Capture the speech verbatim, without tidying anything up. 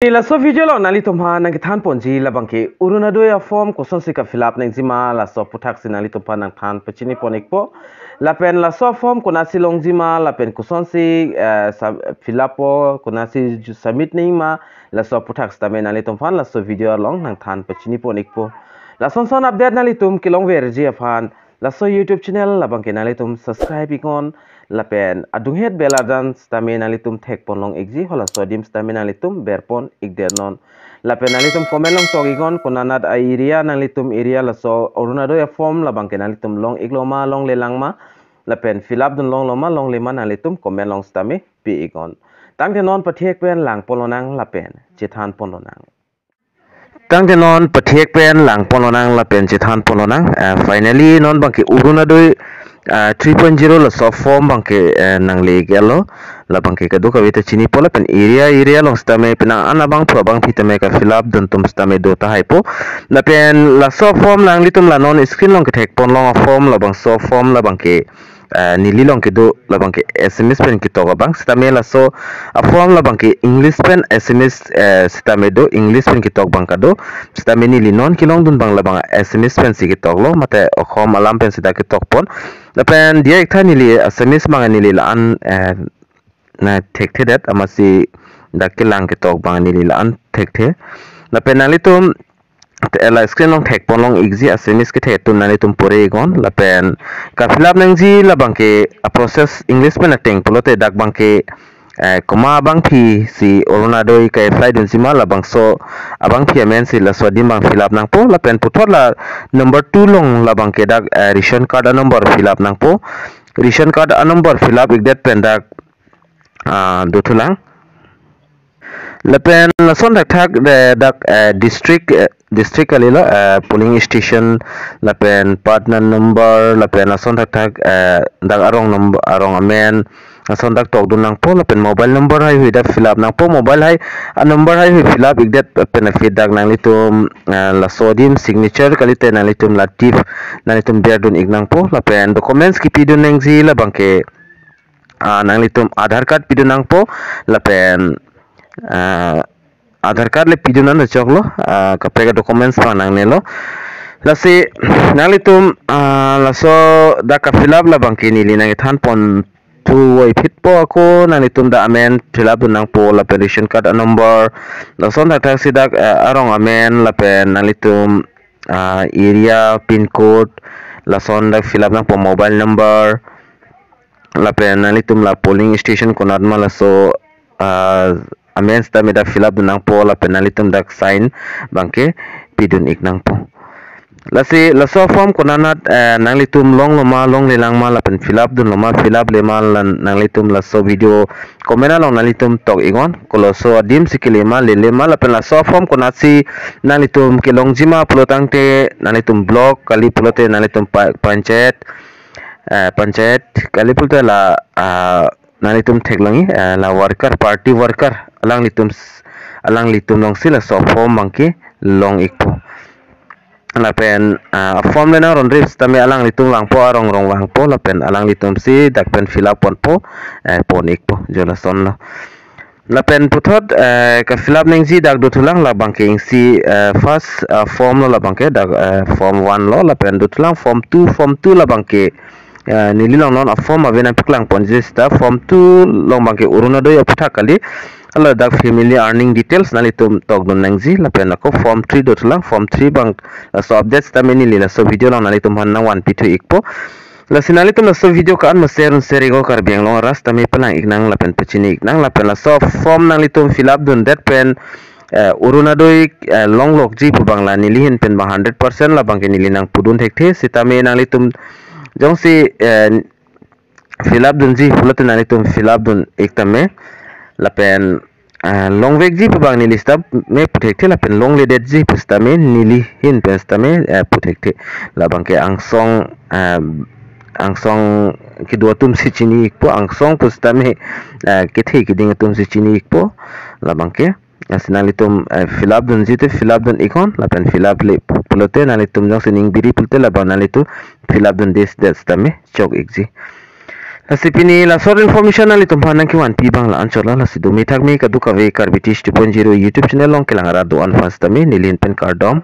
Laso video along nanglitum aphan nangkethan ponji labangke Orunodoi a-form kosonsi ka-fill up nangjima, laso aputhaksi nanglitum aphan nangthan pachini pon ikpo. Lapen laso form konatsi longjima lapen kosonsi, eh, sub-, fill up po, konatsi ju-, submit nangjima, laso aputhak sitame nanglitum aphan laso video along nangthan pachini pon ikpo. Lason son update nanglitum kelongverji aphan laso YouTube channel labangke nanglitum subscribe iknon, lapen adunghet bell adan sitame nanglitum thek pon long ikji, halaso adim sitame nanglitum ber pon ikdet non. Lapen nanglitum comment along tok iknon, konanat a-area, nanglitum area laso Orunodoi a-form labangke nanglitum long ikloma, longle langma, lapen fill up dun longloma, longlema, nanglitum comment along sitame pi iknon. Tangte non pathek pen lang pon lonang lapen chethan pon lonang. Tangte non pathek pen lang pon lonang lapen chethan pon lonang. Eh, finally non abangke Orunodoi, eh, three point zero laso form abangke, eh, nangle iklo. Labangke kadokave ta chinipo lapen area area along sitame penang an abangphu abangphi tame ka-fill up dun atum sitame do tahai po. Lapen laso form nanglitum la non screen along kethek pon long a-form, labangso form labangke, eh, neli along kedo, labangke Assamese pen ketok abang sitame laso a-form labangke English pen Assamese, eh, sitame do, English pen ketok abang kado. Sitame neli non kelong dun abang labang Assamese pensi ketok lo, mate Okhom alam pensi dak ketok pon. Lapen diya iktha neli Assamese abang neli la-an, eh, nangthekthedet, amatsi dak kelang ketok abang neli la-an thekthe. Lapen nanglitum te-, la screen along thek pon long ikji, Assamese kethek atum nanglitum pore iknon. Lapen ka-fill up nangji labangke a-process English pen ateng pulote dak abangke, eh, komat abangphi si Orunodoi ka-apply dunjima, labangso abangphi amensi laso adim abang fill up nangpo. Lapen puthot la number two along labangke dak, eh, ration card a-number fill up nangpo. Ration card a-number fill up ikdet pen dak, ah, dothulang. Lapen lason thakthak, eh, dak, eh, district, eh, district kalilo, eh, polling station, lapen partner number, lapen lason thakthak, eh, dak arong number, arong amen, lason dak tok dun nangpo, lapen mobile number haihui dak fill up nangpo, mobile hai a-number haihui fill up ikdet pen aphi dak nanglitum, eh, laso adim signature kalite nanglitum la tip nanglitum ber dun ik nangpo, lapen documents kepi dun nangji labangke, ah, nanglitum Aadhaar card pi dun nangpo, lapen, ah, Aadhaar card le pi dun an choklo, ah, kaprek a-documents abang nangnelo. Lasi nanglitum, ah, laso dak ka-fill up labangke neli nangkethan pon thuvoiphit po, ako nanglitum dak amen fill up dun nangpo, lapen ration card a-number, lason thakthaksi dak, ah, arong amen, lapen nanglitum, ah, area, pin code, lason dak fill up nangpo, mobile number, lapen nanglitum la polling station konat ma laso, ah, amen sitame dak fill up dun nangpo, lapen nanglitum dak sign abangke pi dun ik nangpo. Lasi laso form konanat, eh, nanglitum longloma, longle langma, lapen fill up dunloma, fill up lema, la nanglitum laso video comment along nanglitum tok iknon, koloso adim si kelema, lelema, lapen laso form konatsi nanglitum kelongjima pulo tangte nanglitum block kali pulote nanglitum pa-, panchayat, eh, panchayat kali pulote la, ah, nanglitum theklongji, eh, la worker, party worker, alanglitum s-, alanglitum alongsi laso form abangke long ikpo. Lapen, ah, form le nang ron rip sitame alanglitum vangpo, arong rong vangpo, lapen alanglitumsi dak pen fill up ponpo, eh, pon ikpo, jo lasonlo. Lapen puthot, eh, ka-fill up nangji dak dothulang, labangke isi, eh, first, eh, form lo, labangke dak, eh, form one lo, lapen dothulang form two, form two labangke, eh, neli along non a-form ave nangpaklang ponji seta, form two along abangke Orunodoi aputhak kali. Ladak family earning details nanglitum tok dun nangji, lapen ako form three dothulang, form three abang laso update sitame neli laso video along nanglitum aphan nangvanpi thu ikpo. Lasi nanglitum laso video ko-an ma share un share iknon, Karbi Anglong arat sitame palang ik nang lapen pachini ik nang, lapen laso form nanglitum fill up dundet pen, eh, Orunodoi, eh, longlokji pu abang la neli ahin pen abang hundred percent labangke neli nangpu dun thekthe, sitame nanglitum jongsi, eh, fill up dunji pulote nanglitum fill up dun ik tame, lapen, ah, longvekji pu abang neli sitame pu thekthe, lapen longledetji pu sitame neli ahin pen sitame, eh, pu thekthe. Labangke angsong, ah, angsong kedo atumsi chini ikpo, angsong pu sitame, eh, kethe keding atumsi chini ikpo, labangke. Lasi nanglitum, eh, fill up dunji te fill up dun iknon, lapen fill up le pulote nanglitum jongsi ning biri pulote labang nanglitum fill up dundedet sitame chok ikji. Lasi pini la short information nanglitum aphan nangkevanpi abang la-anchot lo. Lasi dome thakme kadokave Karbi Tish two point zero YouTube channel along kelang arat do-an aphan sitame neli ahin pen kardom.